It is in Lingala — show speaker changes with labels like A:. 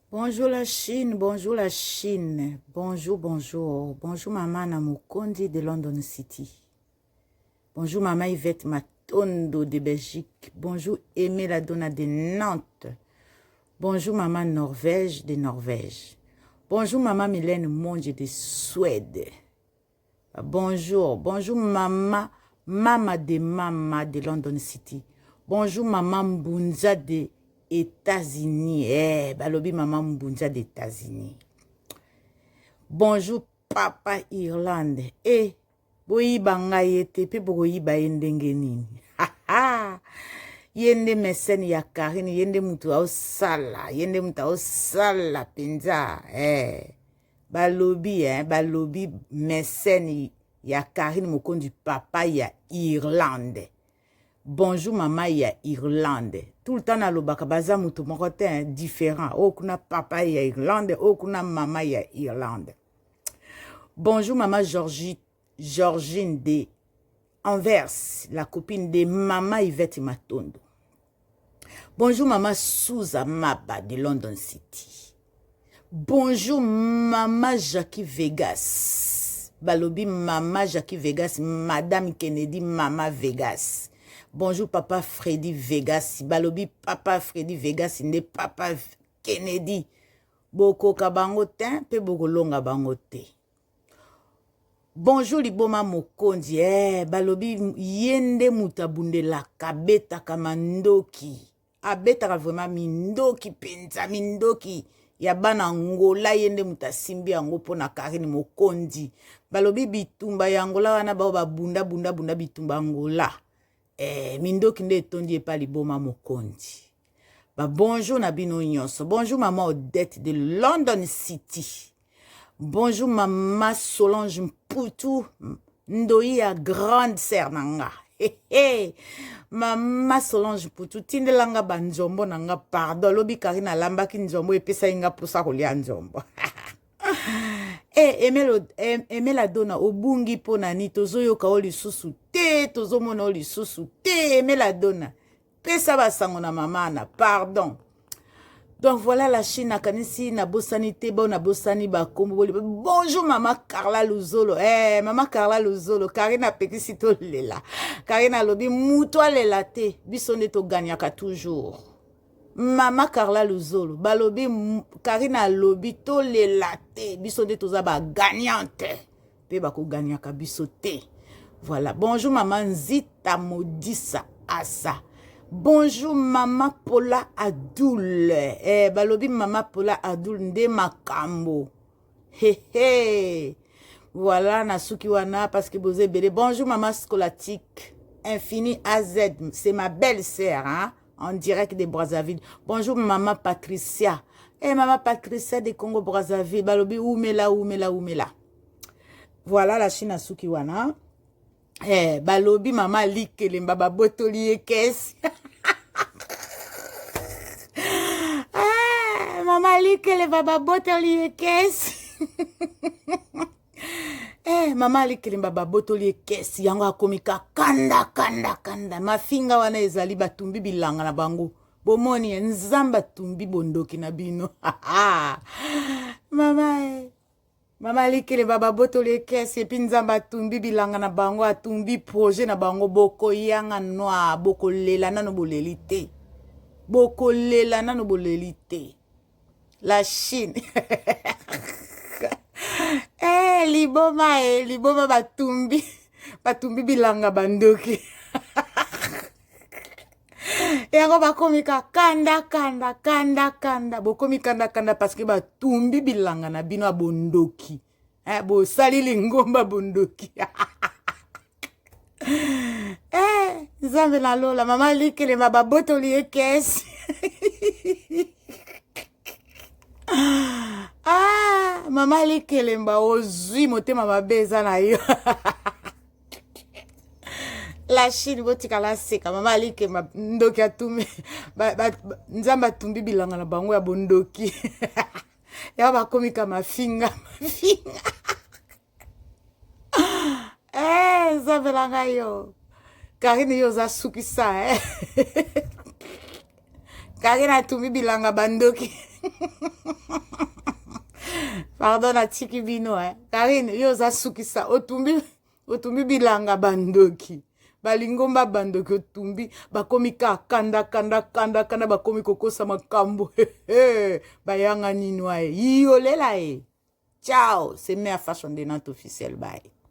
A: Bonjour la Chine, bonjour la Chine, bonjour, bonjour, bonjour maman na Mokondi de London City. Bonjour maman Yvette Matondo de Belgique. Bonjour Aimé la Donna de Nantes. Bonjour maman Norvège de Norvège. Bonjour maman Mylène Monge de Suède. Bonjour, bonjour maman, mama de mama de London City. Bonjour maman Mbunza de États-Unis. Eh, balobi maman Mbunza des États-Unis. Bonjour papa Irlande. Eh, boyiba ngai ye te mpe bokoyiba ye ndenge nini? Ye nde mesene ya Karine, ye nde mutu aosala, ye nde mutu aosala mpenza. Eh. Balobi eh, balobi mesene ya Karine Mokonzi papa ya Irlande. Bonjour mama ya Irlande. Tout le temps nalobaka baza mutu moko te hein, différent. Oyo kuna papa ya Irlande, oyo kuna mama ya Irlande. Bonjour mama Georgie, Georgine de Anvers, la copine de mama Yvette Matondo. Bonjour mama Souza Maba de London City. Bonjour mama Jackie Vegas. Balobi mama Jackie Vegas, madame Kennedy mama Vegas. Bonjour papa Freddy Vegas. Balobi papa Freddy Vegas nde papa Kennedy. Bokoka bango te mpe bokolonga bango te. Bonjour liboma mokonzi eh, balobi ye nde moto abundelaka abetaka mandoki abetaka vraiment mindoki mpenza mindoki ya bana Angola ye nde moto asimbi yango mpo na Karine Mokonzi balobi bitumba ya Angola wana bao babunda bunda bunda bitumba Angola eh, mindoki nde etondi epa liboma mokonzi ba bonjour na bino nyonso. Bonjour maman Odette de London City. Bonjour maman Solange Mputu ndoyi ya grande sœur na nga. Hey, hey. Mama Solange Mputu tindela nga ba nzombo na nga pardon lobi Karine alambaki nzombo epesaki nga mposa kolia nzombo. Eh, Emela Dona obungi mpo na nini tozoyoka yo lisusu te tozomona yo lisusu te Emela Dona pesa basango na mama na pardon. Donc voilà la Chine nakanisi nabosani te bo nabosani bakombo boli. Bonjour mama Carla Luzolo. Eh mama Carla Luzolo, Karine apekisi tolela. Karine alobi mutu alela te, biso nde togagnaka toujours. Mama Carla Luzolo, balobi Karine alobi tolela te, biso nde toza ba gagnante. Pe bakogagnaka biso te. Voilà. Bonjour maman Nzita Modisa Asa. Bonjour maman Paula Adoul. Eh, balobi maman Paula Adoul nde makambo. He he. Voilà na suki wana parce que boza ebele. Bonjour maman Scolastique. Infini AZ, c'est ma belle sœur hein, en direct de Brazzaville. Bonjour maman Patricia. Eh maman Patricia de Congo Brazzaville, balobi umela umela umela. Voilà la Chine asuki wana. Eh, balobi mama likelemba babotoli ye kesi. Eh, mama likelemba babotoli ye kesi. Eh, mama likelemba babotoli ye kesi yango akomi ka kanda kanda kanda. Mafinga wana ezali batumbi bilanga na bango. Bomoni Nzambe atumbi bondoki na bino. Mama eh. Mama Likelemba babotoli ekesi epi Nzambe atumbi bilanga na bango, atumbi projet na bango. Bokoyanga noa, bokolela nano boleli te, bokolela nano boleli te. La Chine eh, liboma eh, liboma batumbi batumbi bilanga bandoki yango bakomi ka kanda kanda kanda kanda bokomi kanda kanda parce que batumbi bilanga na bino ya bondoki eh, bosali lingomba bondoki. Eh, Nzambe na lola mama likelema babotoli ye kesi. Ah, mama likelemba ozwi motema mabe eza na yo. La Chine botikala seka mama alikema ndoki atumi Nzambe atumbi bilanga na bango ya bondoki. Ya bakomi ka mafinga mafinga. Eh, Nzambe na ngai yo Karine yo oza sukisa eh. Karine atumbi bilanga bandoki. Pardon, natiki bino, eh. Karine, yo oza sukisa, otumbi, otumbi bilanga bandoki, balingomba bandoki, otumbi, bakomi ka kanda kanda kanda kanda, bakomi kokosa makambo, bayanga nino ye, yolela ye. Ciao, c'est Mère Fashion de Nantes officiel, bye.